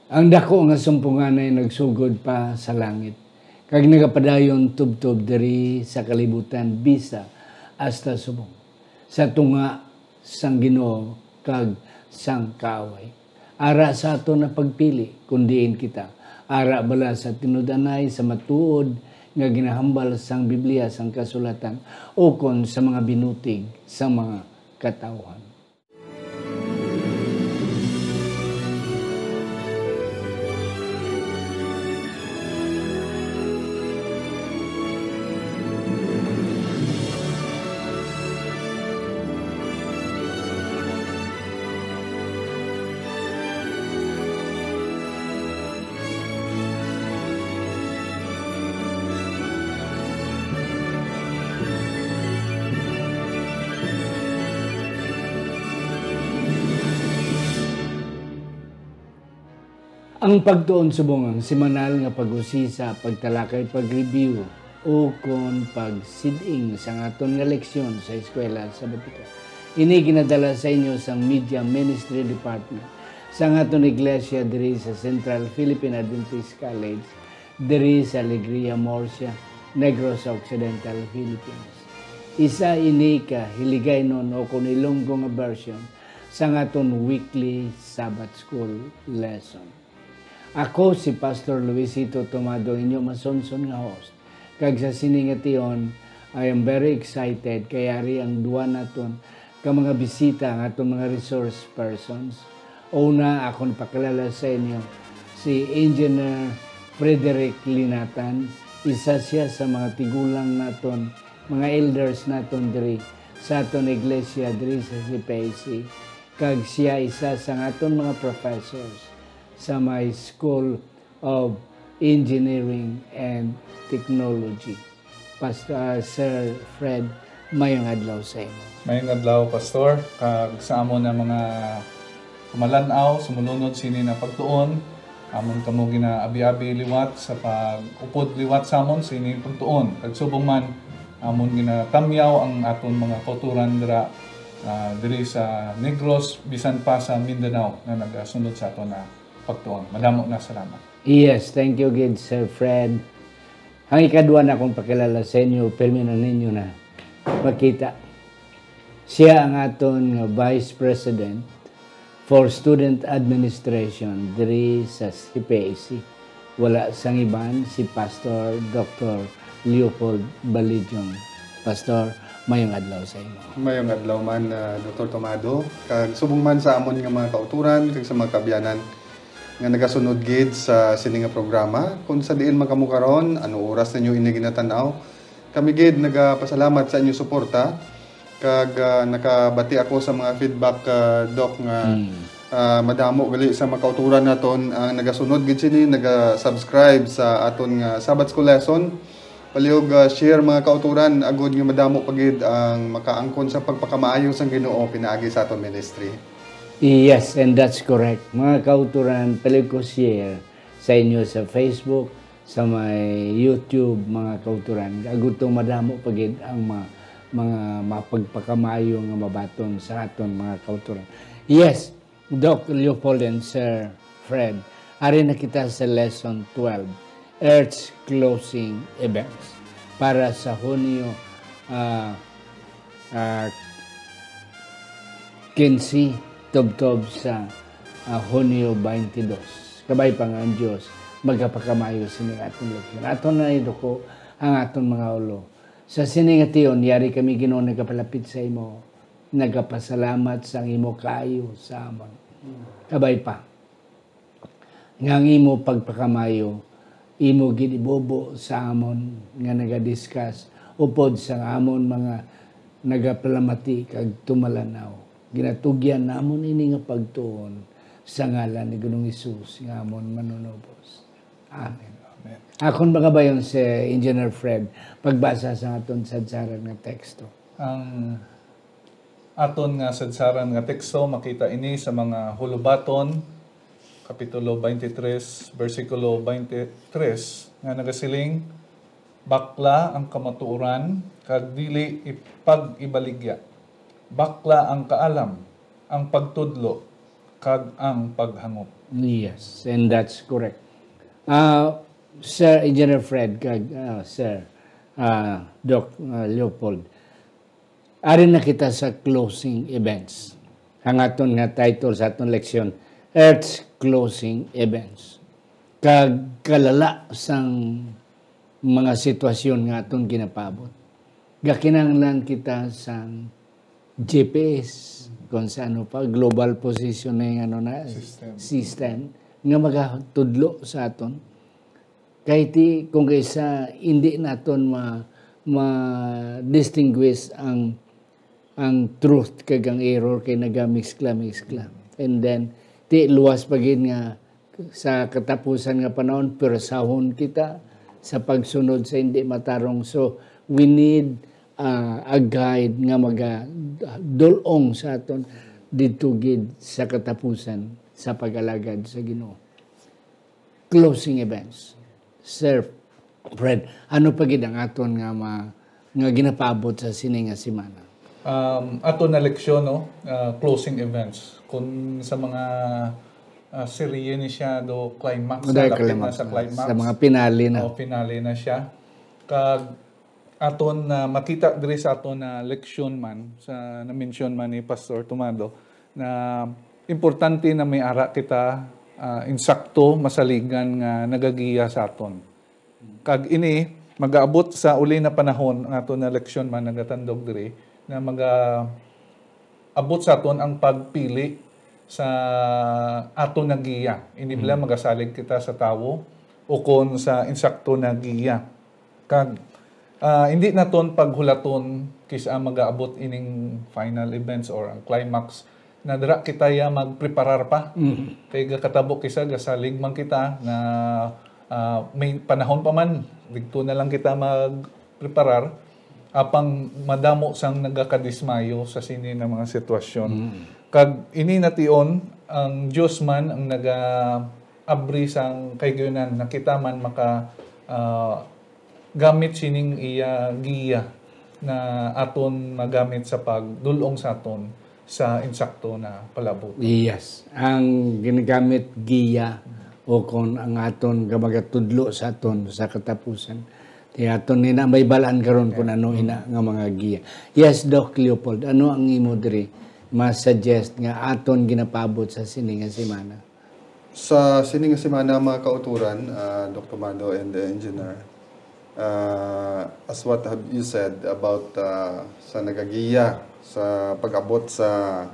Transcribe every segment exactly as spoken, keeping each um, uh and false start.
Ang daku nga sumpunganay nagsugod pa sa langit, kag nagapadayon tubtob diri sa kalibutan bisa hasta subong, sa tunga sang Ginoo kag sang kaaway. Ara sa aton nga pagpili kon diin kita, ara bala sa tinud-anay sa matuod nga ginahambal sang Biblia, sang kasulatan, ukon sa mga binutig sang mga katawhan. Ang pagtuon subong ang semanal nga pag-usisa, pagtalakay, pag-review, ukon pagsid-ing sang aton nga leksyon sa eskwela sa Batika. Ini ginadala sa inyo sang Media Ministry Department sang aton iglesia diri sa Central Philippine Adventist College, diri sa Alegria, Murcia, Negros Occidental, Philippines. Isa ini ka Hiligaynon o kon Ilonggo nga version sang aton weekly Sabbath School lesson. Ako si Pastor Luisito Tomado, inyo masunson nga host. Kag sa sini nga tion, I am very excited kay ari ang duwa naton ka mga bisita, ang aton mga resource persons. Una, akon pakilala sa inyo si Engineer Frederick Linatan, isa sia sa mga tigulang naton, mga elders naton diri sa aton iglesia diri sa C P I C, kag sia isa sa aton mga professors sa may School of Engineering and Technology. Pastor, Sir Fred, mayong adlaw sa imo. Mayong adlaw, Pastor, kag sa amon nga mga kumalan-aw, sumulunod sini nga pagtuon, amon kamo ginaabi-abi liwat sa pag-upod liwat sa amon sini pagtuon. Kag subong man, amon ginatamyaw ang aton mga kauturan dira, ah, diri sa Negros, bisan pa sa Mindanao nga nagasunod sa aton nga pagtuon. Madamo nga salamat. Yes, thank you gid, Sir Fred. Ang ikadua nakong pakilala sa inyo, pirmi na ninyo na makita. Sia ang aton nga Vice President for Student Administration diri sa C P I C. Wala sang iban, si Pastor Doctor Leopold Balidyong. Pastor, mayong adlaw sa imo. Mayong adlaw man, ah, Doktor Tomado, kag subong man sa amon nga mga kauturan kag sa mga kaabyanan nga nagasunod gid sa sini nga programa. Kung sa diin man kamo karon, ano oras ninyo ini ginatan-aw, kami gid nagapasalamat sa inyo suporta. Kag, ah, nakabati ako sa mga feedback, ah, Doc, nga, Mm. ah, madamo gali sa mga kauturan naton ang nagasunod gid sini, naga-subscribe sa aton nga Sabbath School lesson. Palihog, ah, share, mga kauturan, agod nga madamo pa gid ang makaangkon sa pagpakamaayo sang Ginoo pinaagi sa aton ministry. Yes, and that's correct. Mga kauturan, palihog ko share sa inyo sa Facebook, sa may YouTube, mga kauturan. Agud to madamo pa gid ang ma-, mga mapagpakamaayo nga mabaton sa aton mga kauturan. Yes, Doc Leopold and Sir Fred, ari na kita sa lesson twelve, Earth's Closing Events, para sa Hunyo, ah, ah, quince, tubtob sa, ah, Hunyo twenty-dos. Kabay pa nga ang Dios magapakamayo sini aton lugar. Aton na iduko ang aton mga ulo. Sa sini nga tion, yari kami, Ginoo, nagapalapit sa imo, nagapasalamat sang imo kaayo sa amon. Kabay pa nga ang imo pagpakamayo, imo gid ibubo sa amon nga nagadiskas upod sang amon mga nagapalamati kag tumalanaw. Ginatugyan namon ini nga pagtuon sa ngalan ni Ginoong Hesus nga amon Manunubos. Amen. Amen. Akon magabayon si Engineer Fred pagbasa sa aton sadsaran nga teksto. Ang aton nga sadsaran nga teksto, makita ini sa mga Hulubaton, Kapitulo twenty-three, bersikulo twenty-three, nga nagasiling, "Bakla ang kamatuoran, kag dili ipag-ibaligya. Bakla ang kaalam, ang pagtudlo, kag ang paghangop. Yes, and that's correct. Uh, Sir Engineer Fred, kag uh, Sir uh, Doc uh, Leopold, ari na kita sa closing events. Ang aton nga title sa aton leksyon, Earth's Closing Events. Kag kalala sang mga sitwasyon nga aton ginapaabot. Gakinahanglan kita sang G P S, kung sa ano pa, global positioning, ano na, System. System, nga magatudlo sa aton. Kay ti, kung kaysa, hindi naton ma, ma-distinguish ang, ang truth kag ang error kay nagamix-kla-mix-kla. And then, ti, luwas pa gid nga sa katapusan nga panahon, persahon kita sa pagsunod sa hindi matarong. So, we need uh, a guide nga magadulong sa aton dito gid sa katapusan sa pag-alagad sa Ginoo. Closing events. Sir Fred, ano pa gid ang aton nga ma, nga ginapaabot sa sini nga semana? Um, ato na leksyon, no? Uh, closing events. Kung sa mga uh, serye ni siya do climax, Dahil lapit na climax sa na, climax. Sa mga finale na. O, finale na siya. Kag aton na makita diri sa aton na leksyon man, sa na-mention man ni Pastor Tomado, na importante na may ara kita ah, insakto, masaligan nga nagagiya sa aton. Kag ini, magaabot sa uli na panahon, ang aton na leksyon man nagatandog diri, na magaabot sa aton ang pagpili sa aton nagiya. Ini bala magasalig kita sa tawo o kon sa insakto nagiya. Kag ah, hindi naton paghulaton kis-a magaabot ining final events or ang climax na dira kita ya magpreparar pa. Kay gakatabo kisa gasalig man kita na ah, may panahon pa man, didto na lang kita magpreparar apang madamo sang nagakadismayo sa sini na mga sitwasyon. Kag ini nation, ang Dios man ang naga abri sang kahigayunan na kita man maka ah, gamit sining iya giya na aton magamit sa pagdul-ong sa aton sa insakto na palabot. Yes, ang ginagamit giya o kon ang aton nga magatudlo sa aton sa katapusan. Kaya aton nina may balaan karon kung ano ina nga mga giya. Yes, Doc Leopold, ano ang imo diri ma-suggest nga aton ginapaabot sa sini nga semana? Sa sini nga semana, mga kauturan, ah, Doc Tomado and the engineer, ah, as what have you said about ah, sa nagagiya sa pag-abot sa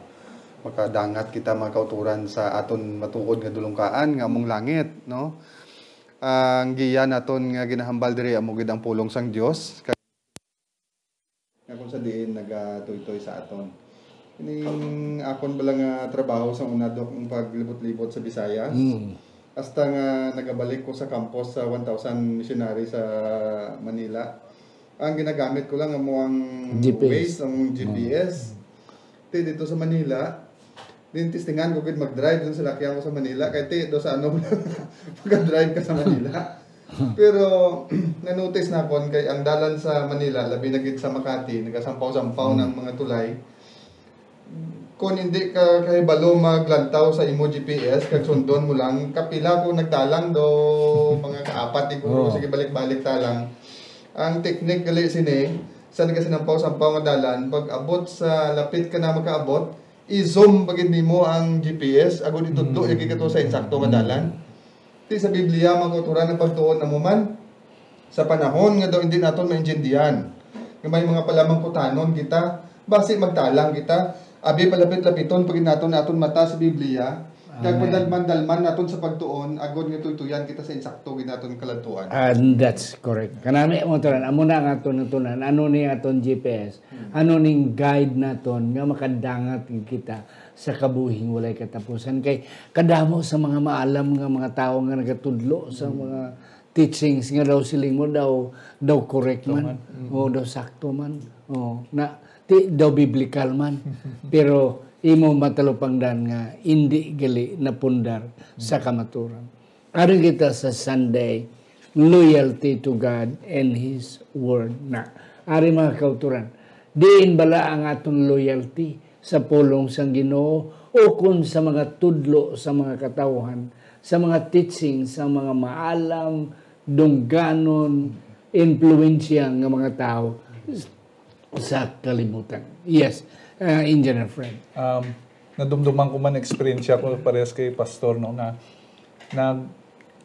makadangat kita, mga kauturan, sa aton matuod nga dulungkaan nga among langit, no? Ang giya naton nga ginahambal diri amo gid ang pulong sang Dios. Nga kung sa diin nagatuytoy sa aton. Ining akon bala nga trabaho sa una, Dok, ang paglibot-libot sa Visayas. Hasta nga nagabalik ko sa campus sa one thousand missionary sa Manila. Ang ginagamit ko lang amo ang G P S. Waze, ang G P S. Ti dito sa Manila, din testingan ko gid mag-drive dun sa lakyan ko sa Manila. Kay ti, do sa ano, mag-drive ka sa Manila. Pero na-notice na kon kay ang dalan sa Manila, labi na gid sa Makati, nagasampaw-sampaw ng mga tulay. Kung hindi ka kahibalo maglantaw sa imo G P S, kag sundon mo lang, kapila ko nagdalang do, mga kaapat, siguro, Oo. Sige, balik-balik ta lang. Ang technique gali sini, sa nagasinampaw-sampaw nga dalan, pag abot sa lapit ka na makaabot, i-zoom pa gid nimo ang G P S, agud itudlo ya gid kato sa insakto nga dalan. Ti sa Biblia, mga kauturan, ang pagtuon namo man, sa panahon nga daw hindi naton maintindihan, nga may mga palamangkutanon kita, basi magtalang kita, abi palapit-lapiton pa gid naton aton mata sa Biblia, kag padalman-dalman naton sa pagtuon, agod nga tuytuyan kita sa insakto gid naton kaladtuan. And that's correct. Kanami mo tanan, amo na ang aton natunan. Ano ni aton G P S? Ano ning guide naton nga makadangat gid kita sa kabuhing walay katapusan? Kay kadamo sa mga maalam nga mga tawo nga nagatudlo sa mga teachings nga daw siling mo daw daw correct man. O daw sakto man. O na ti daw biblical man. Pero imo matalupangdan nga hindi gali napundar sa kamaturan. Ari kita sa Sunday, loyalty to God and His Word na. Ari mga kauturan, diin bala ang aton loyalty sa pulong sang Ginoo ukon sa mga tudlo sa mga katawhan, sa mga teaching sa mga maalam, dungganon, impluwensya nga mga tawo sa kalibutan. Yes, uh, Engineer Fred. Um, nadumduman ko man, eksperyensya ko parehas kay Pastor, no, na nag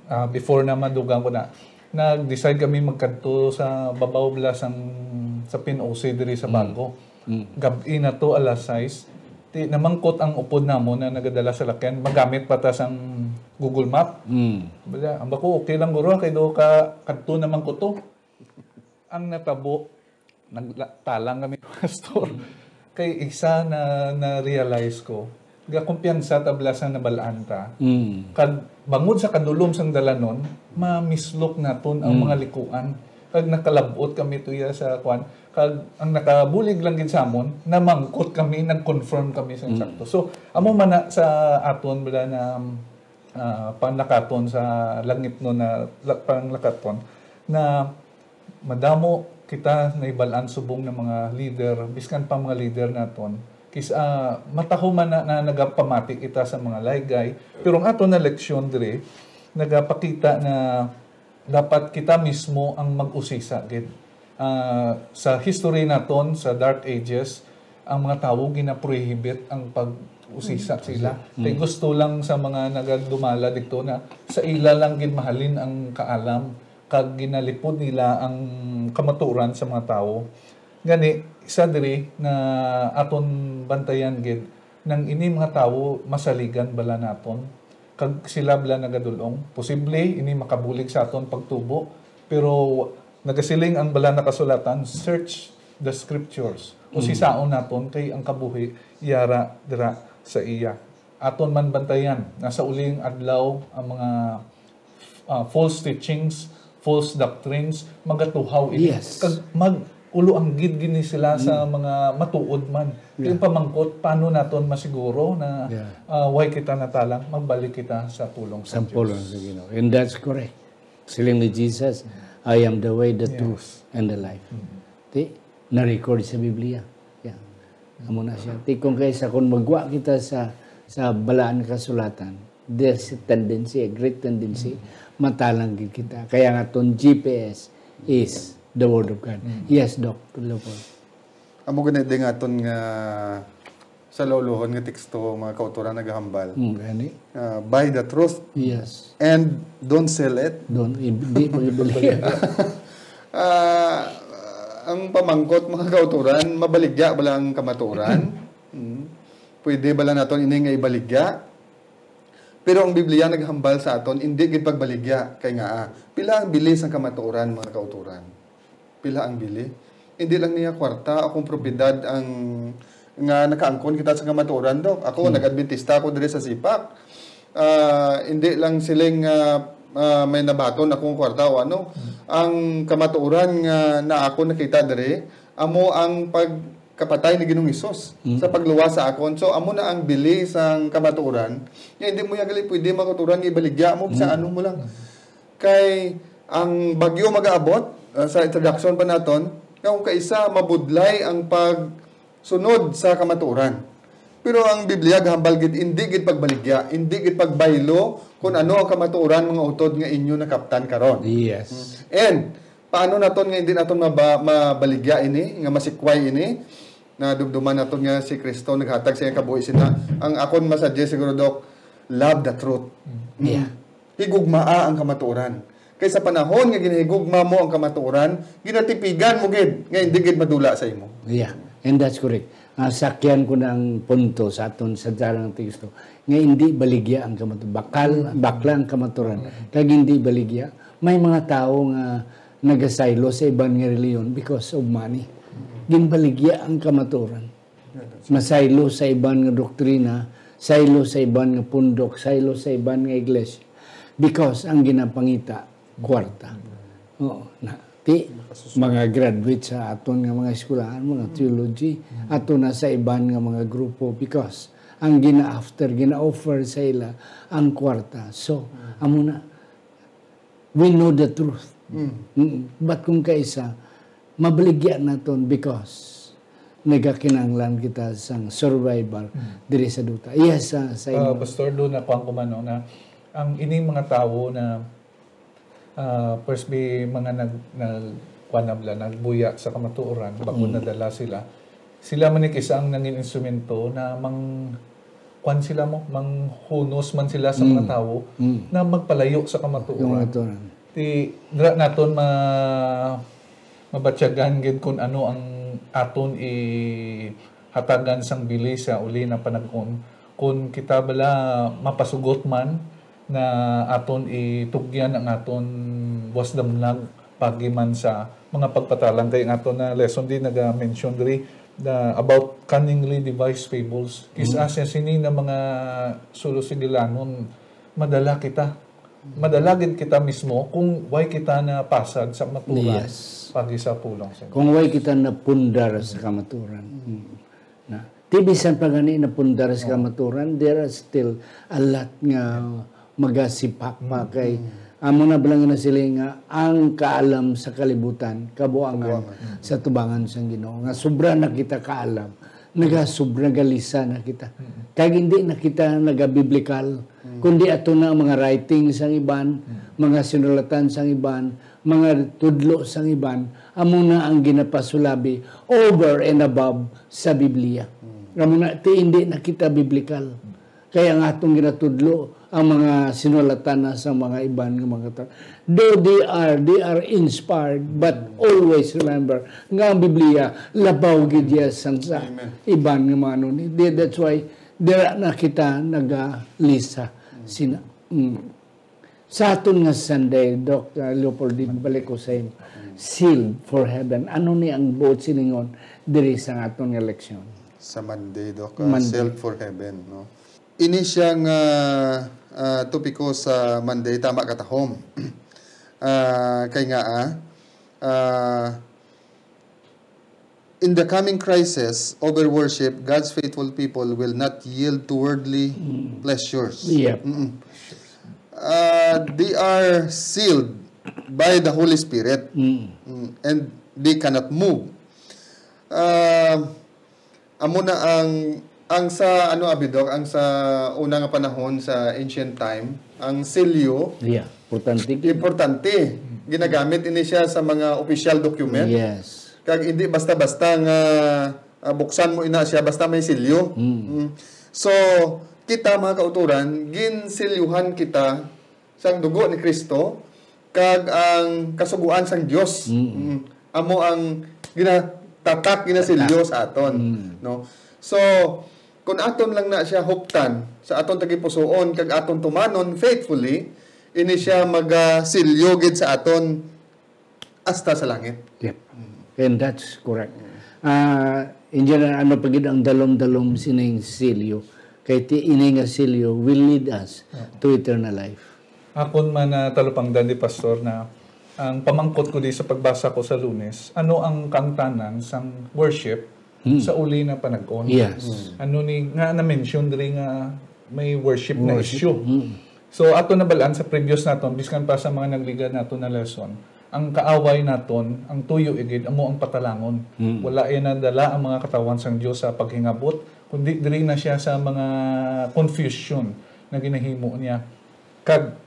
ah, before na madugang ko na, nag-decide kami magkadto sa babaw bala sang, sa Pin-O C diri sa Mm. Bago. Mm. Gab-i na to, alas sais. Ti, namangkot ang upod namon na nagadala sa lakyan, magamit pa ta sang Google Map. Mm. Bala, ang bako, okay lang guro, kay do ka kadto naman ko to. Ang natabo, nagtalang kami, Pastor. Kay isa na na-realize ko, gakumpiyansa ta bala sa nabal-an ta. Mm. Kag bangod sa kadulom sang dalanon, mamislok naton ang Mm. mga likuan. Kag nakalab-ot kami tuya sa kwan. Kag ang nakabulig lang gid sa amon, namangkot kami, nag-confirm kami sa Mm. insakto. So, amo man na sa aton bala na, ah, panglakaton sa langit, no, na la-, panglakaton na madamo kita nahibal-an subong nga mga leader, biskan pa mga leader naton, kis-, ah, mataho man na, na nagapamati kita sa mga laygay, pero ang aton na leksyon diri nagapakita na dapat kita mismo ang mag-usisa gid. Ah, sa history naton, sa Dark Ages, ang mga tawo ginaprohibit ang pag-usisa Mm. sila. Kay Mm. gusto lang sa mga nagadumala dito na sa ila lang gid mahalin ang kaalam, kag ginalipod nila ang kamatuoran sa mga tawo. Gani, isa diri nga aton bantayan gid, nang ini mga tawo masaligan bala naton, kag sila bala nagadul-ong. Posible ini makabulig sa aton pagtubo, pero nagasiling ang bala na kasulatan, "Search the scriptures." O Mm. sisaon naton kay ang kabuhi yara dira sa iya. Aton man bantayan, nasa uling adlaw ang mga, ah, false teachings, false doctrines, magatuhaw ini. Yes. Kag mag-ulo ang gid gini sila sa Mm. mga matuod man. Yeah. Yung pamangkot, paano naton masiguro na, Yeah. ah, way kita natalang, magbalik kita sa pulong sa Sa pulong Diyos. Sa Ginoo. And that's correct. Siling ni Jesus, "I am the way, the Yeah. truth, and the life." Mm. Ti, na-record sa Biblia. Yeah. Amo na siya. Ti, kung kaysa kung magwa kita sa, sa balaan kasulatan, there's a tendency, a great tendency, Mm. matalang gid kita. Kaya nga ton G P S is the Word of God. Mm. Yes, Doc Leopold. Amo gani di nga aton nga sa laulohon nga teksto, mga kautoran nagahambal. Mm, gani. Ah, buy the truth Yes. and don't sell it. Doon, hindi mo ibili. Ah, ang pamangkot, mga kautoran, mabaligya bala ang kamatuoran? Mm. Pwede bala naton ini nga ibaligya? Pero ang Biblia naghambal sa aton, hindi gid pagbaligya. Kay nga, ah, pila ang bili sang kamatuoran, mga kautoran? Pila ang bili? Hindi lang niya kwarta, akong propiedad ang, nga nakaangkon kita sa kamatuoran, Dok. Ako, Hmm. nag-Adventista ako diri sa Sipak. Ah, hindi lang siling, ah, ah, may nabaton akong kwarta o ano. Hmm. Ang kamatuoran nga na ako nakita diri, amo ang pagkapatay ni Ginoong Hesus Hmm. sa pagluwas sa akon. So, amo na ang bili sang kamatuoran. Nga hindi mo yan gali pwede makaturan nga ibaligya mo, bisan Hmm. ano mo lang. Kay ang bagyo magaabot, ah, sa introduction pa naton, nga kung kaisa mabudlay ang pagsunod sa kamatuoran. Pero ang Biblia gahambal gid, indi gid pagbaligya, indi gid pagbaylo kung ano ang kamatuoran, mga utod nga inyo nakaptan karon. Yes. And paano naton nga indi naton maba-, mabaligya ini, nga masikway ini? Nadumduman naton nga si Cristo naghatag sa iyang kabuhi sina. Ang akon ma-suggest siguro, Doc, love the truth. Yeah. Higugmaa ang kamatuoran. Kay sa panahon nga ginahigugma mo ang kamatuoran, ginatipigan mo gid nga hindi gid madula sa imo. Yeah, and that's correct. Ah, sakyan ko na ang punto sa aton sa darang teksto nga hindi baligya ang kamaturan. Bakal, bakla ang kamaturan. Kag hindi baligya. May mga tawo nga nagasaylo sa iban nga reliyon because of money. Ginbaligya ang kamaturan. Masaylo sa iban nga doktrina, saylo sa iban nga pundok, saylo sa iban nga iglesia. Because ang ginapangita, kwarta. Oo, na. Ti, mga graduate sa aton nga mga eskwelahan, mga theology, ato na sa iban nga mga grupo because ang gina-after, gina-offer sa ila ang kwarta. So, amo na, we know the truth. Mm. Mm. But kung kaisa, mabaligya naton because nagakinahanglan kita sang survival diri sa duta. Yes, sa, sa Ah, imo. Pastor, do na kuan ko man, no, na ang ining mga tawo na ah, first be mga nag, nag kuan na bala, nagbuya sa kamatuoran, bako nadala sila. Sila man ni kisa ang nangin instrumento na mang kuan sila mo, manghunos man sila sa mga tawo na magpalayo sa Yung kamatuoran. aturan. Ti dira naton ma mabatyagan gid kung ano ang aton i hatagan sang bili sa uli na panag-on. Kung kita bala mapasugot man na aton itugyan ang aton buwas damlag pagi man sa mga pagpatalang kay ang aton na lesson di naga-mention diri the, about cunningly devised fables. Kis-a sa sini na mga sulo-sigilanon madala kita. Madala gid kita mismo kung why kita napasad sa maturan Yes. pagi sa pulong sa Kung way kita napundar sa kamaturan. Mm. Na, ti bisan pa gani napundar sa kamaturan, there are still a lot nga magasipak pa kay amo na bala nga nasiling nga ang kaalam sa kalibutan kabuangan sa tubangan sang Ginoo, nga sobra na kita kaalam, nagasubra galisa na kita, kag hindi na kita nagabiblikal, kundi ato na ang mga writings sang iban, mga sinulatan sang iban, mga tudlo sang iban, amo na ang ginapasulabi over and above sa Biblia. Amo na, ti hindi na kita biblikal. Kaya ang atong ginatudlo ang mga sinulatan na sa mga iban nga mga tao. Though they are, they are inspired, but always remember nga ang Biblia labaw gid iya sang sa iban nga mga ano ni. Di- That's why dira na kita nagalisa sina. Mm. Sa aton nga Sunday, Doc, uh, Leopoldine, balik ko sa imo. Sealed for heaven. Ano ni ang buot silingon diri sa aton nga leksyon? Sa Monday, Doc, uh, Monday. Sealed for heaven, no? Ini siya nga uh, topiko sa Monday, tama katahom. Ah, kay nga, ah, ah, in the coming crisis over worship, God's faithful people will not yield to worldly pleasures. Yep. Mm-mm. Uh, they are sealed by the Holy Spirit. Mm, and they cannot move. Uh, amo na ang ang sa ano, Abidok, ang sa una nga panahon sa ancient time, ang selyo Yeah, importante. importante. Ginagamit ini siya sa mga official document. Yes. Kag hindi basta-basta nga ah, buksan mo ina siya basta may selyo. Mm. So, kita mga kauturan, ginselyuhan kita sang dugo ni Kristo kag ang kasugoan sang Dios. Mm. Amo ang ginatatak, ginaselyo sa aton, no? So, kung aton lang na siya huptan sa aton tagipusoon kag aton tumanon faithfully, ini siya magasilyo gid sa aton hasta sa langit. Yep. And that's correct. Ah, in general, ano pa gid ang dalom-dalom sining selyo? Kay ti ini nga selyo will lead us to eternal life. Akon man na talupangdan di Pastor na ang pamangkot ko di sa pagbasa ko sa Lunes, ano ang kaangtanan sang worship sa uli na panag-on? Yes. Ano ni nga na-mention diri nga may worship na Worship. issue. So ato nabalaan sa previous naton, biskan pa sa mga nagligad nato na lesson, ang kaaway naton, ang tuyo igid amo ang patalangon. Wala iya nadala ang mga katawan sang Dios sa paghingabot, kundi diri na siya sa mga confusion na ginahimo niya. Kag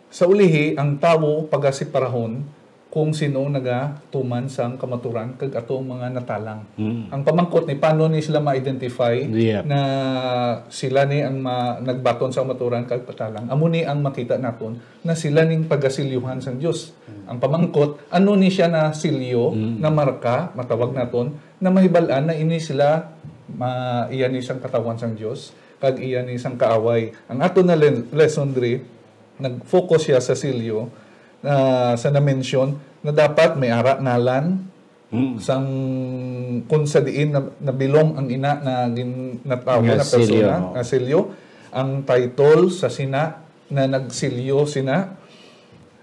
sa ulihi, ang tawo pagasiparahon kung sino nagatuman sang kamaturan kag atong mga natalang. Ang pamangkot ni paano ni sila ma-identify Yep. na sila ni ang ma- nagbaton sa kamaturan kag patalang. Amo ni ang makita naton na sila ning pagasilyuhan sang Dios. Ang pamangkot, ano ni siya na silyo, na marka, matawag naton, na mahibal-an na ini sila ma iya ni sang katawan sang Dios kag iya ni sang kaaway. Ang ato na len- lesson diri, nag-focus siya sa silyo, ah, sa na-mention na dapat may ara ngalan sang kung sa diin na, nabilong ang ina na gin, natawag Nga na silyo, persona, no? Nga silyo, ang title sa sina na nagsilyo sina,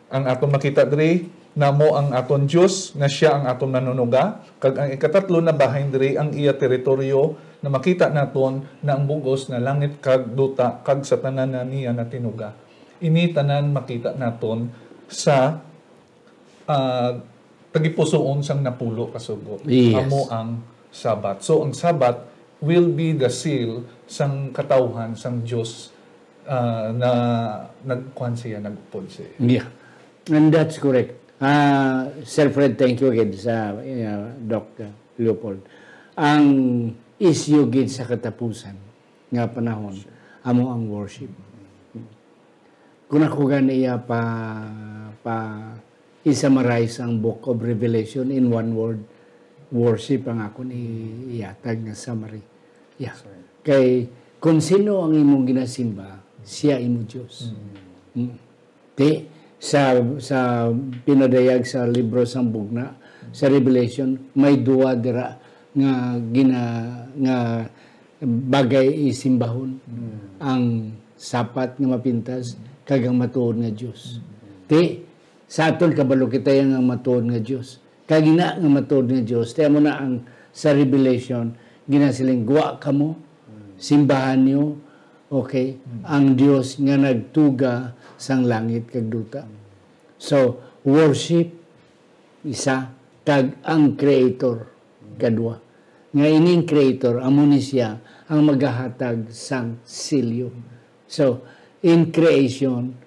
ang aton makita diri namo ang aton Dios nga siya ang aton manunuga, kag ang ikatatlo na bahin diri ang iya teritoryo na makita naton na ang bug-os na langit kag duta kag sa tanan na niya natinuga. Ini tanan makita naton sa ah, tagipusoon sang napulo ka sugo. Yes. Amo ang Sabbath. So, ang Sabbath will be the seal sang katawhan sang Dios, ah, na nagkuan siya, nag-upod siya. Yeah. And that's correct. Ah, Sir Fred, thank you again sa uh, Doc Leopold. Ang issue gid sa katapusan nga panahon amo ang worship. Kung ako gani iya pa pa i-summarize ang Book of Revelation in one word, worship ang akon i- ihatag nga summary. Yeah. Kay kung sino ang imong ginasimba, siya imo Dios. Mm. Ti sa sa pinadayag sa libro sang Bugna, sa Revelation, may duwa dira nga gina nga bagay isimbahon, ang sapat nga mapintas kag ang matuod nga Dios. Ti sa aton kabalo kita yang ang matuod nga Dios. Kag ina nga matuod nga Dios, ti amo na ang sa Revelation ginasiling, "Gwa kamo, simbahan niyo, okay, ang Dios nga nagtuga sang langit kag duta." So, worship isa, kag ang Creator kadua. Nga ining Creator, amo ni siya ang magahatag sang silyo. So, in creation,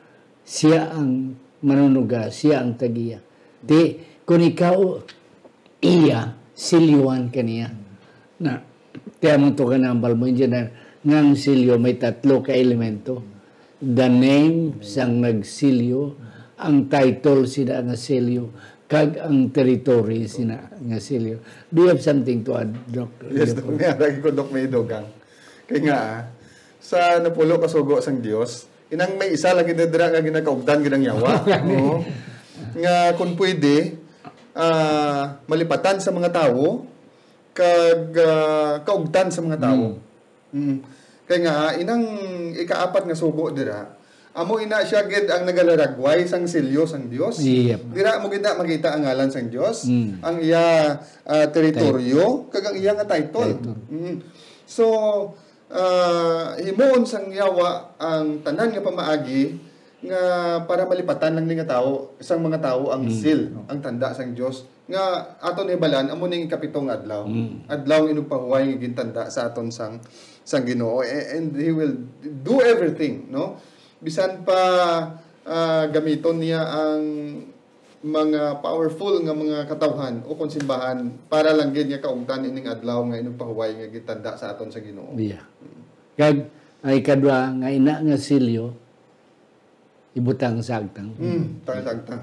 siya ang manunuga, siya ang tagiya. Di, kung ikaw iya, silyuhan ka niya. Na, kaya mo to kanambal mo, engineer, nga ang silyo may tatlo ka elemento. The name sang nagsilyo, ang title sina nga silyo, kag ang territory sina nga silyo. Do you have something to add, Doc? Yes, Doc. May arag ko, Doc, may dugang. Kaya nga, ah, sa napulo ka sugo sang Dios, inang may isa lagi na dira nga ginakaugdan gid ang yawa. Oo. Nga kung pwede, ah, malipatan sa mga tawo, kag ah, kaugtan sa mga tawo. Mm. Kay nga, ah, inang ikaapat nga sugo dira, amo ina siya gid ang nagalaragway sang silyo sang Dios. Yep. Dira mo gid na makita ang ngalan sang Dios, Mm. ang iya ah, teritoryo, kag ang iya nga title. Title. Mm. So, ah, himuon sang yawa ang tanan nga pamaagi nga para malipatan lang ni nga tawo, sang mga tawo ang seal, ang tanda sang Dios nga ato nahibalan amo ning ikapito nga adlaw. Mm. Adlaw nga inugpahuway nga gintanda sa aton sang sang Ginoo. A- and he will do everything, no? Bisan pa ah, gamiton niya ang mga powerful nga mga katawhan o kon simbahan para lang gid nga kaugtan ining adlaw nga inugpahuway nga gitanda sa aton sa Ginoo. Yeah. Kag ay kadwa nga ina nga silyo ibutang sa agtang. Hmm, tangtang ta.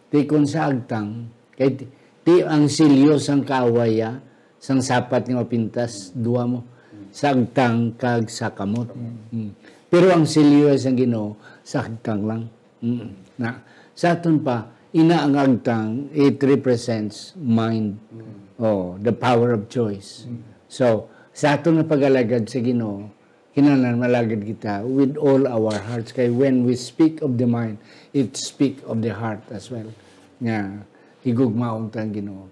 Ti kon sa agtang, kay ti, ti ang silyo sang kaaway, ah, sang sapat nga mapintas, duwa mo. Sa agtang kag sa kamot. Mm. Pero ang silyo sang Ginoo, sa agtang lang. Mm. Na, sa aton pa, ina ang agtang, it represents mind. Oh, the power of choice. So, sa aton nga pag-alagad sa Ginoo, kinahanglan malagad kita with all our hearts. Kay when we speak of the mind, it speak of the heart as well. Nga, higugmaon ta ang Ginoo.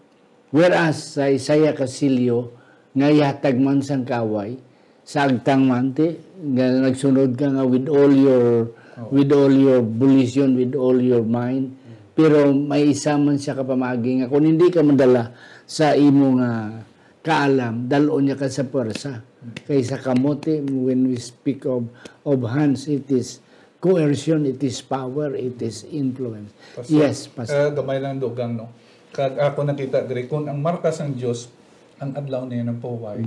Whereas, sa Isaiah Casillo, nga ihatag man sang kaaway, sa agtang man, ti, nga nagsunod ka nga with all your, with all your volition, with all your mind, pero may isa man siya ka pamaagi nga kung hindi ka madala sa imo nga kaalam, dal-on niya ka sa puwersa. Kay sa kamot, when we speak of, of hands, it is coercion, it is power, it is influence. Pastor, Yes, Pastor. Ah, gamay lang dugang, no? Kag ako nakita diri, kung ang marka sang Dios, ang adlaw niya nagpahuway.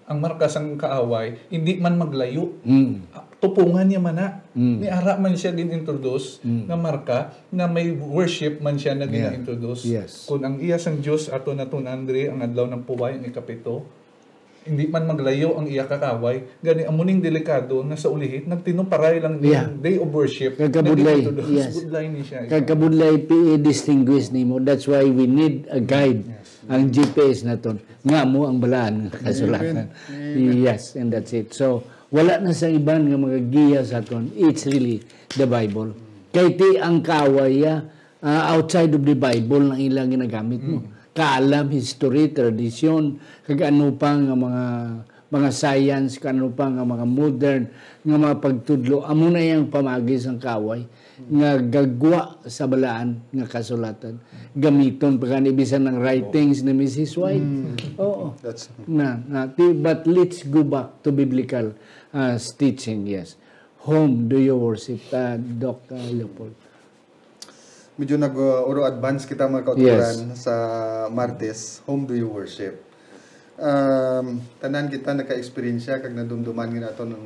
Ang marka sang kaaway, hindi man maglayo. Mm. Ah, tupungan niya man na. Mm. Ni ara man siya gin-introduce Mm. nga marka na may worship man siya na Yeah. gina-introduce. Yes. Kung ang iya sang Dios ato natun-an diri ang adlaw nagpahuway, ang ikapito, hindi man maglayo ang iya kakaway, gani amo ning delikado na sa ulihi nagtinuparay lang ni Yeah. day of worship. Kagkabudlay, Nag-introduce, yes. Budlay ni siya. Kagkabudlay, i-distinguish nimo. That's why we need a guide. Ang G P S naton. Nga mo ang balaan nga kasulanan. Yes, and that's it. So, wala na sa iban nga mga giya sa aton. It's really the Bible. Kay ti ang kaaway, ah, ah, outside of the Bible ang ilang ginagamit mo. Kaalam, history, tradisyon, kag ano pa nga mga mga science, kung ano pa nga mga modern nga mga pagtudlo, amo na yang pamagi sang kaaway nga gagwa sa balaan nga kasulatan. Gamiton pa gani bisan ang writings ni Missus White. Oo. That's Na, na, ti-, but let's go back to biblical, uh, teaching, yes. Whom do you worship, uh, Doc, uh, Leopold? Medyo nag, uh, uro advance kita, mga kauturan, Yes. sa Martes. Whom do you worship? Um, tanan kita naka-eksperyensya kag nadumduman nga nato ng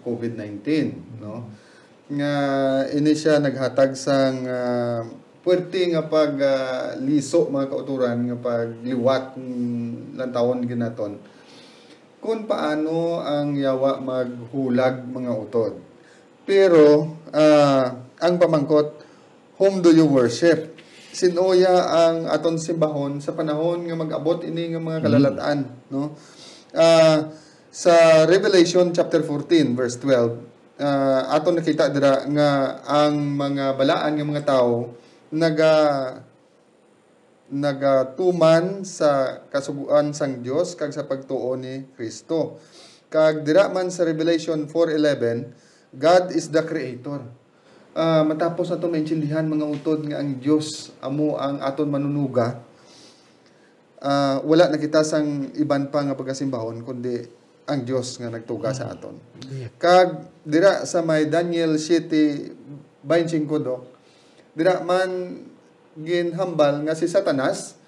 covid nineteen, no? Nga ini siya naghatag sang, ah, puwerte nga pag, ah, liso, mga kauturan, nga pagliwat, mm, lantawon ginaton kung paano ang yawa maghulag, mga utod. Pero, ah, ang pamangkot, whom do you worship? Sin-o ya ang aton simbahon sa panahon nga mag-abot ini nga mga Mm. kalalatan, no? Ah, sa Revelation chapter fourteen, verse twelve, ah, aton nakita dira nga ang mga balaan nga mga tawo naga-, nagatuman sa kasugoan sang Dios kag sa pagtuo ni Cristo. Kag dira man sa Revelation four eleven, God is the creator. Ah, matapos nato maintindihan, mga utod, nga ang Dios amo ang aton manunuga, ah, wala na kita sang iban pa nga pagasimbahon, kundi ang Dios nga nagtuga sa aton. Yeah. Kag dira sa may Daniel siete veinticinco, Doc, dira man ginhambal nga si Satanas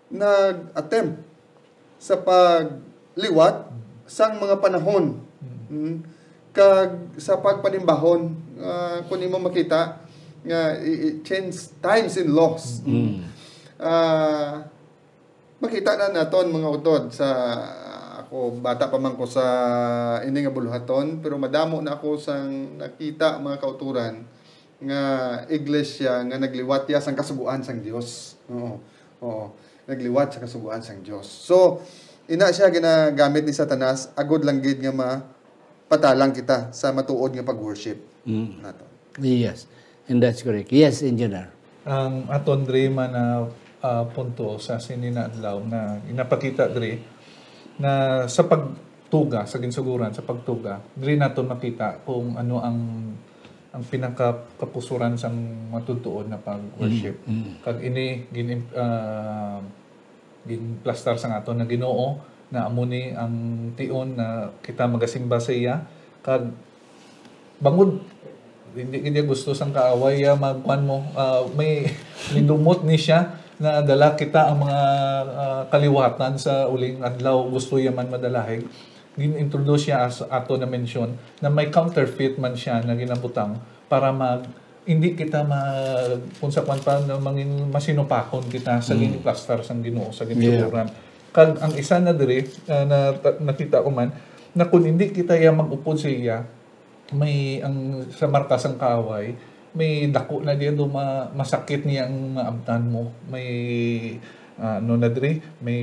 nag-attempt sa pagliwat sang mga panahon, mm, kag sa pagpanimbahon, ah, kung imo makita nga i-, i-, change times and laws. Mm. Ah, makita na naton, mga utod, sa, ako, bata pa man ko sa ini nga buluhaton, pero madamo na ako sang nakita, mga kauturan, nga iglesia nga nagliwat ya sang kasugoan sang Dios. Oo. Oo. Nagliwat sa kasugoan sang Dios. So, ina siya ginagamit ni Satanas agud lang gid nga mapatalang kita sa matuod nga pag-worship Mm. nato. Yes. And that's correct. Yes, Engineer. Ang aton diri man na, ah, punto sa sini na adlaw na ginapakita diri na sa pagtuga, sa ginsuguran, sa pagtuga, diri naton makita kung ano ang, ang pinaka kapusuran sang matutuon na pag-worship. Mm, mm. Kag ini gin-, ah, ginplastar sang aton nga Ginoo na amo ni ang tion na kita magasimba sa iya. Kag bangod hindi gid niya gusto sang kaaway, ya magkuan mo, ah, may, may dumot ni siya na dala kita ang mga, ah, kaliwatan sa uling adlaw, gusto ya man madalahig. Gin-introduce siya as ato na mention na may counterfeit man siya na ginabutang para mag, hindi kita ma-, kung sa kwan pa, na mangin-, masinupakon kita sa Mm. ginplastar sang Ginoo, sa Yeah. ginsuguran. Kag ang isa na diri, ah, na, nakita ko man, na kung hindi kita ya mag-upod sa iya, may ang sa marka sang kaaway, may dako na diyan do ma-, masakit niya ang maabtan mo. May, ah, ano na diri, may,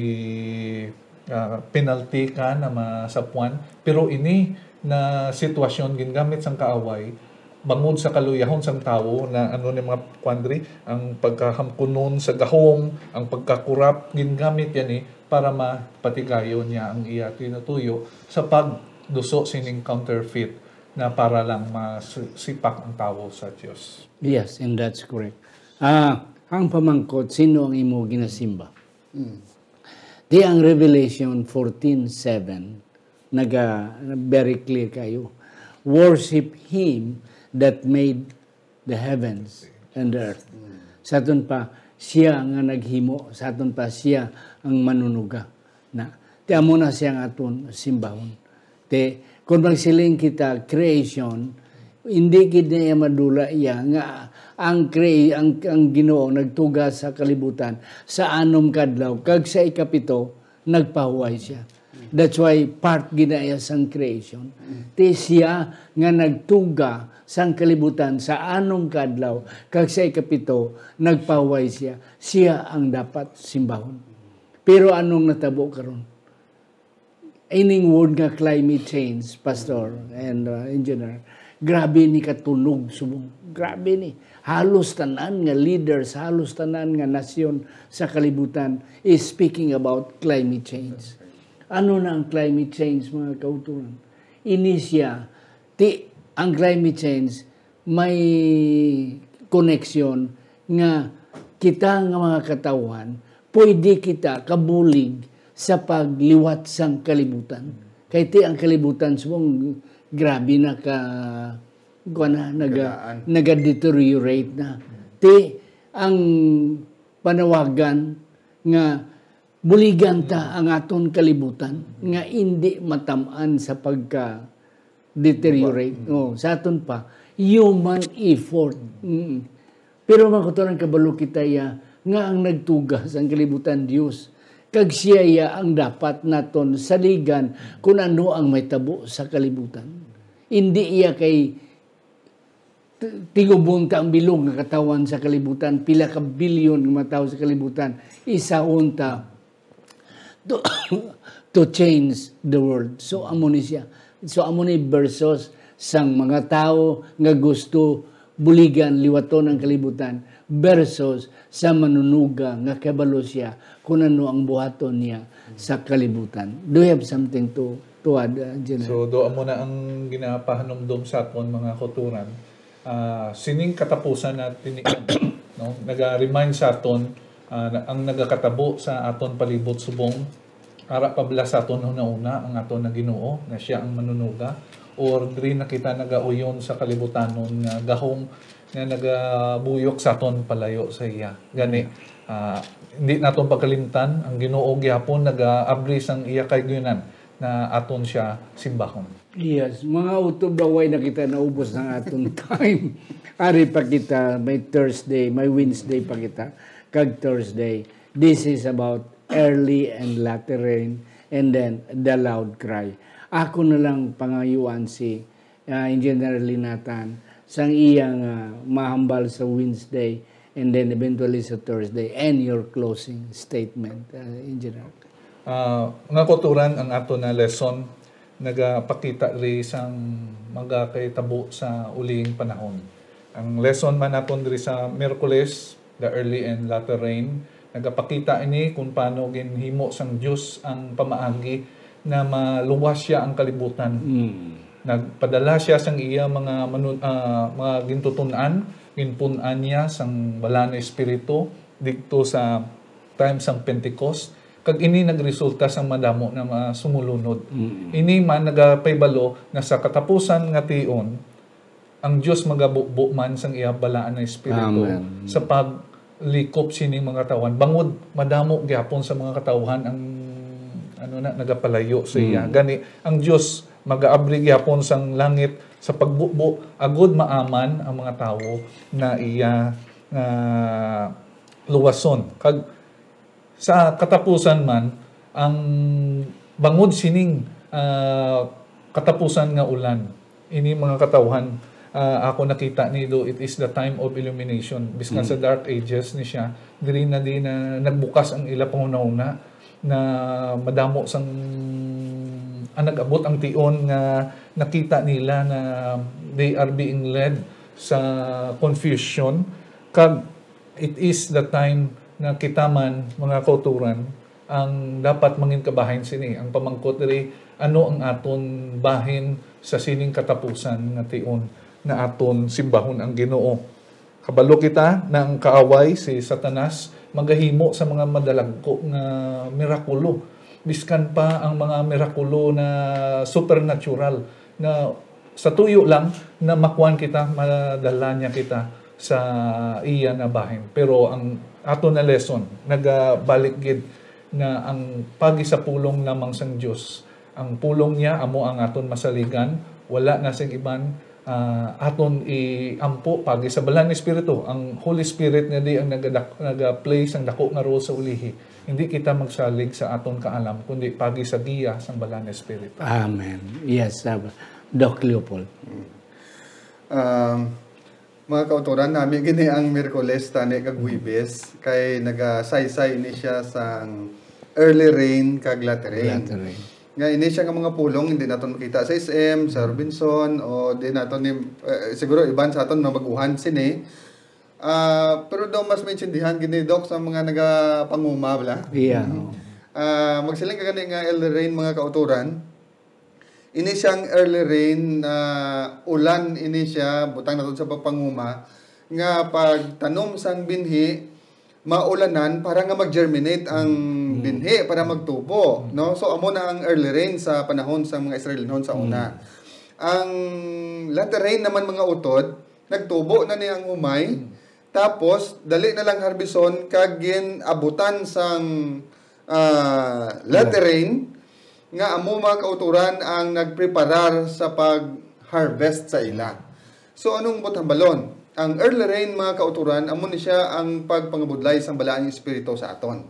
ah, penalty ka na masapuan. Pero ini na sitwasyon gingamit sang kaaway, bangod sa kaluyahon sang tawo na ano ni mga kuan diri, ang pagkahamkunon sa gahom, ang pagkakurap, gingamit yan eh para mapatigayon niya ang iya tinutuyo sa pagduso sining counterfeit na para lang masipak ang tawo sa Dios. Yes, and that's correct. Ah, ang pamangkot, sino ang imo ginasimba? Mm. Di ang Revelation fourteen seven, naga, very clear kayo. "Worship him that made the heavens and the earth." Mm. Sa aton pa, siya nga naghimo, sa aton pa, siya ang manunuga. Na, ti amo na siya nga aton simbahon. Ti, kung magsiling kita, creation, hindi gid niya madula iya nga ang crea-, ang, ang Ginoo nagtuga sa kalibutan sa anom ka adlaw, kag sa ikapito, nagpahuway siya. That's why part gid na iya sang creation. Ti siya nga nagtuga sang kalibutan sa anom ka adlaw, kag sa ikapito, nagpahuway siya. Siya ang dapat simbahon. Pero anong natabo karon? Ining word nga climate change, Pastor and, uh, Engineer, grabe ni katunog subong. Grabe ni. Halos tanan nga leaders, halos tanan nga nasyon sa kalibutan is speaking about climate change. Ano na ang climate change, mga kauturan? Ini siya, ti, ang climate change may koneksyon nga kita nga mga katawhan, pwede kita kabulig sa pagliwat sang kalibutan. Kay ti ang kalibutan subong grabe na ka, kuwan na, naga-, Kadaan. naga-deteriorate na. Ti ang panawagan nga buligan ta ang aton kalibutan nga indi matam-an sa pagka-deteriorate. Diba? Mm. Oh, sa aton pa, human effort. Mm. Pero mga kauturan, kabalo kita ya nga ang nagtugas ang kalibutan Dios, kag siya ya ang dapat naton saligan kung ano ang may tabo sa kalibutan. Indi iya kay t-, tingubon ta ang bilog nga katawan sa kalibutan, pila ka bilyon nga mga tawo sa kalibutan, isahon ta to, to change the world. So, amo ni siya. So, amo ni versus sang mga tawo nga gusto buligan, liwaton ang kalibutan versus sa manunuga nga kabalo siya kung ano ang buhaton niya sa kalibutan. Do you have something to, to add, uh, General? So, do amo na ang ginapahanumdom sa aton mga kauturan. Ah, sining katapusan na tini-, no? Naga-remind sa aton, ah, na ang nagakatabo sa aton palibot subong ara pa bala sa aton hunahuna ang aton nga Ginoo, nga siya ang manunuga, or diri na kita nagauyon sa kalibutanon nga gahom nga nagabuyok sa aton palayo sa iya. Gani, ah, hindi naton pagkalimtan, ang Ginoo gihapon nagaabri sang iya kahigayunan na aton siya simbahon. Yes, mga utod, daw way na kita naubos ng aton time. Ari pa kita, may Thursday, may Wednesday pa kita, kag Thursday. This is about early and latter rain, and then the loud cry. Ako na lang pangayuan si, ah, Engineer Linatan sang iyang, ah, mahambal sa Wednesday, and then eventually sa Thursday, and your closing statement, ah, Engineer. Ah, mga kauturan, ang ato na lesson nagapakita ri sang magakahitabo sa uling panahon. Ang lesson man naton diri sa Miyerkules, the early and latter rain, nagapakita ini kung paano ginhimo sang Dios ang pamaagi na maluwas siya ang kalibutan. Mm. Nagpadala siya sang iya mga manun-, ah, mga gintuton-an, ginpun-an niya sang Balaan nga Espiritu didto sa time sang Pentecost, kag ini nagresulta sang madamo na mga sumulunod. Mm. Ini man nagapahibalo na sa katapusan nga tion, ang Dios magabubo man sang iya Balaan nga Espiritu Amen. sa paglikop sining mga katawhan. Bangod madamo gyapon sa mga katawhan ang, ano na, nagapalayo sa iya. Mm. Gani, ang Dios magaabri gyapon sang langit sa pagbubo agud maaman ang mga tawo na iya nga luwason. Kag sa katapusan man, ang bangod sining, ah, katapusan nga ulan, ini mga katawhan, ah, ako nakita ni do, it is the time of illumination. Biskan sa Mm. Dark Ages ni siya, diri na di na nagbukas ang ila panghunahuna na madamo sang, ah, nag-abot ang tion nga nakita nila na they are being led sa confusion, kag it is the time na kita man, mga kauturan, ang dapat mangin kabahin sini. Ang pamangkot diri, ano ang aton bahin sa sining katapusan nga tion na aton simbahon ang Ginoo? Kabalo kita na ang kaaway, si Satanas, magahimo sa mga madalagko nga mirakulo. Biskan pa ang mga mirakulo na supernatural, na sa tuyo lang na makuan kita, madala niya kita sa iya na bahin. Pero ang ato na lesson, nagabalik gid na ang pagi sa pulong lamang sang Dios. Ang pulong niya amo ang aton masaligan, wala na sing iban, ah, aton iampo pagi sa Balaan nga Espiritu. Ang Holy Spirit nga di ang nagadak-, naga-play sang dako nga role sa ulihi. Hindi kita magsalig sa aton kaalam, kundi pagi sa giya sang Balaan nga Espiritu. Amen. Yes, uh, Doc Leopold. Um, mga kautoran, nami gini ang Miyerkules tani kag Huwebes, kay nagasaysay ini siya sang early rain kag latter rain. Latter rain. Nga ini siya nga mga pulong, hindi naton makita sa S M, sa Robinson, o di naton ni, eh, siguro iban sa aton mabaguhan sini. Ah, pero daw mas maintindihan gini, Doc, sa mga nagapanguma, bala? Yeah, Mm. oo. Ah, magsiling ka gani nga early rain, mga kautoran. Ini siyang early rain, ah, ulan ini siya, butang naton sa pagpanguma, nga pagtanom sang binhi, maulanan para nga mag-germinate ang Mm. binhi, para magtubo, no? So, amo na ang early rain sa panahon sa mga Israelinon sa Mm. una. Ang latter rain naman, mga utod, nagtubo na ni ang humay, Mm. tapos dali na lang harbison kag gin-abutan sang, ah, latter Latter. rain, nga amo, mga kautoran, ang nagpreparar sa pag-harvest sa ila. So, anong buot hambalon? Ang early rain, mga kautoran, amo ni siya ang pagpangabudlay sang Balaan nga Espiritu sa aton.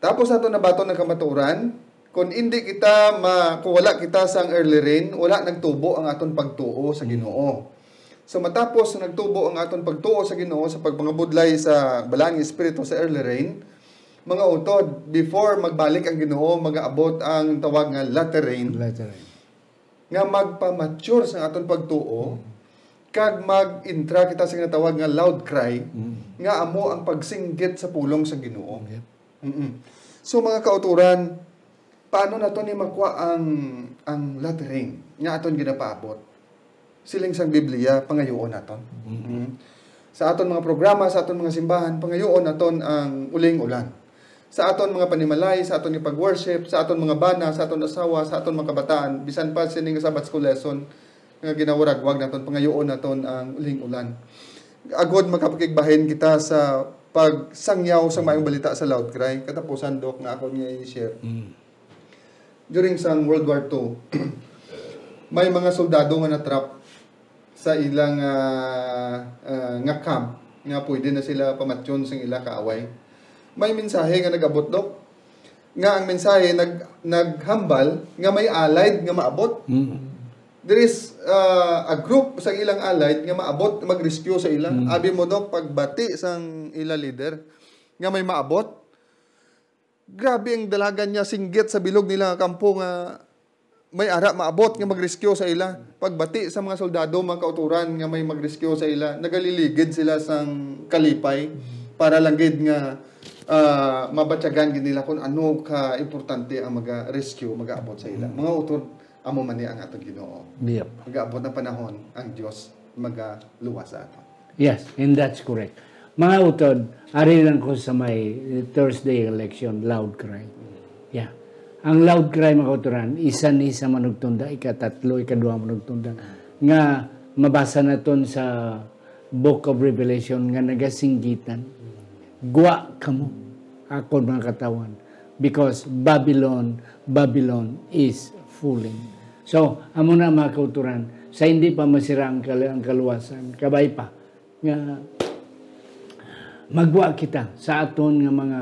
Tapos aton nabaton ang kamatuoran, kung hindi kita ma-, kung wala kita sang early rain, wala nagtubo ang aton pagtuo sa Ginoo. So, matapos na nagtubo ang aton pagtuo sa Ginoo sa pagpangabudlay sa Balaan nga Espiritu sa early rain, mga utod, before magbalik ang Ginoo, magaabot ang tawag nga latter rain, Latter rain. nga magpa-mature sa aton pagtuo, Mm. kag mag-intra kita sa ginatawag nga loud cry, Mm. nga amo ang pagsinggit sa pulong sa Ginoo. Yep. Mm-mm. So, mga kautoran, paano nato ni makuha ang, ang latter rain nga aton ginapaabot? Siling sang Biblia, pangayuon naton. Mm. Mm. Sa aton mga programa, sa aton mga simbahan, pangayuon naton ang uling ulan. Sa aton mga panimalay, sa aton nga pag-worship, sa aton mga bana, sa aton asawa, sa aton mga kabataan, bisan pa sini nga Sabbath School lesson nga ginawuragwag naton, pangayuon naton ang uling ulan. Agod makapakigbahin kita sa pagsangyaw sa maayong balita sa loud cry, katapusan, Doc, nga ako niya i-share. Mm. During sang World War Two, may mga soldado nga na-trap sa ilang, ah, ah, nga camp nga pwede na sila pamatyon sang ila kaaway. May mensahe nga nag-abot, Doc, nga ang mensahe nag-, naghambal nga may allied nga maabot. Mm. There is, ah, a group sa ilang allied nga maabot, mag-rescue sa ila. Mm. Abi mo, Doc, pagbati sang ila leader nga may maabot, grabe ang dalagan niya, singgit sa bilog nila nga kampo nga may ara maabot nga mag-rescue sa ila. Pagbati sa mga soldado, mga kautoran nga may mag-rescue sa ila, nagaliligid sila sang kalipay para lang gid nga, ah, mabatyagan gid nila kung ano ka importante ang maga-rescue, magaabot sa ila. Mm. Mga utod, amo man ni ang aton Ginoo. Yep. Magaabot ang panahon, ang Dios magaluwas sa aton. Yes, and that's correct. Mga utod, ari lang ko sa may Thursday election, loud cry. Yeah. Ang loud cry, mga kautoran, isa ni sa manugtunda, ikatatlo, ikaduha manugtunda, nga mabasa naton sa Book of Revelation nga nagasinggitan, "Gwa kamo, akon mga katawhan, because Babylon, Babylon is falling." So, amo na, mga kautoran, sa hindi pa masira ang kal-, ang kaluwasan, kabay pa nga magwa kita sa aton nga mga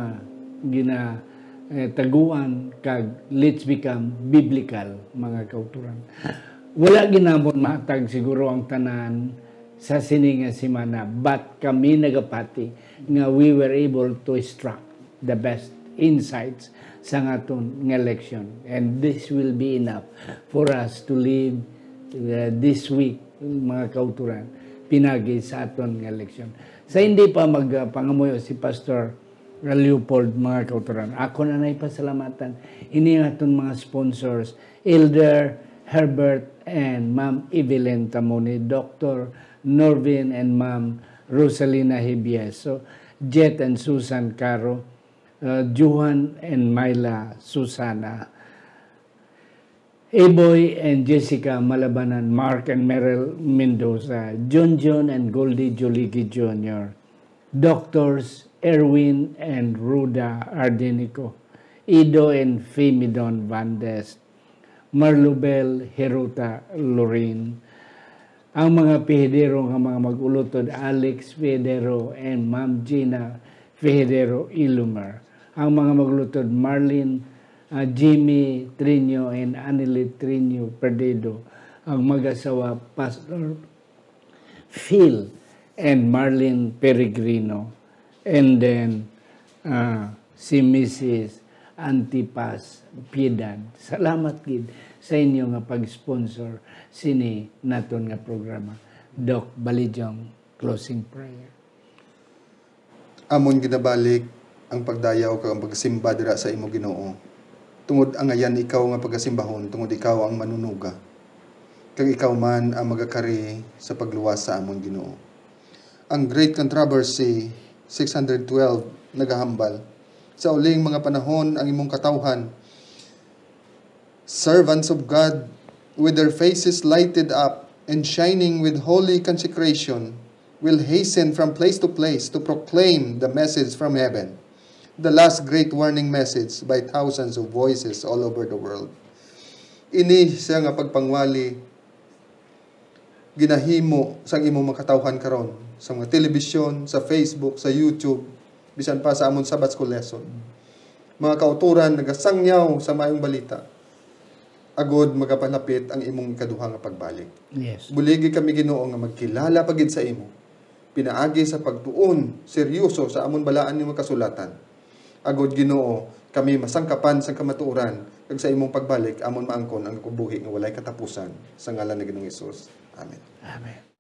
gina-, eh, taguan, kag let's become biblical, mga kautoran. Wala ginamon mahatag siguro ang tanan sa sini nga semana, but kami nagapati nga we were able to extract the best insights sa aton nga election. And this will be enough for us to live, uh, this week, mga kautoran, pinagi sa aton nga election. Sa hindi pa magpangamuyo si Pastor Leopold, mga kautoran, ako na nay pasalamatan ini nga aton mga sponsors, Elder Herbert and Ma'am Evelyn Tamoni, Doctor Norvin and Ma'am Rosalina Hibieso, Jet and Susan Caro, uh, Johan and Myla Susana, Aboy and Jessica Malabanan, Mark and Meryl Mendoza, Junjun and Goldie Juligi Junior, Doctors Erwin and Ruda Ardenico, Ido and Femidon Vandes, Marlubel Heruta Lorin, ang mga pihedero nga mga mag-ulutod, Alex Federo and Ma'am Gina Federo Ilumer, ang mga mag-ulutod, Marlene, ah, Jimmy Trinio and Annelie Trinio Perdido, ang mag-asawa, Pastor Phil and Marlene Peregrino, and then, ah, si Missus Antipas Piedad. Salamat gid sa inyo nga pag-sponsor sini naton nga programa. Doc Balijong, closing prayer. Amon ginabalik ang pagdayaw kag ang pagsimba dira sa imo, Ginoo, tungod angayan ikaw nga pagasimbahon, tungod ikaw ang manunuga, kag ikaw man ang magakari sa pagluwas sa amon, Ginoo. Ang Great Controversy six hundred twelve nagahambal, "Sa uling mga panahon ang imong katawhan, servants of God, with their faces lighted up and shining with holy consecration, will hasten from place to place to proclaim the message from heaven, the last great warning message by thousands of voices all over the world." Ini siya nga pagpangwali ginahimo sang imong mga katawhan karon sa mga telebisyon, sa Facebook, sa YouTube, bisan pa sa amon Sabbath School lesson. Mga kauturan nagasangyaw sa maayong balita, agod magapalapit ang imong ikaduha nga pagbalik. Yes. Buligi kami, Ginoo, nga magkilala pa gid sa imo pinaagi sa pagtuon seryoso sa amon balaan nga mga kasulatan. Agod, Ginoo, kami masangkapan sang kamatuoran, kag sa imong pagbalik amon maangkon ang kabuhi nga walay katapusan. Sa ngalan ni Ginoong Hesus. Amen. Amen.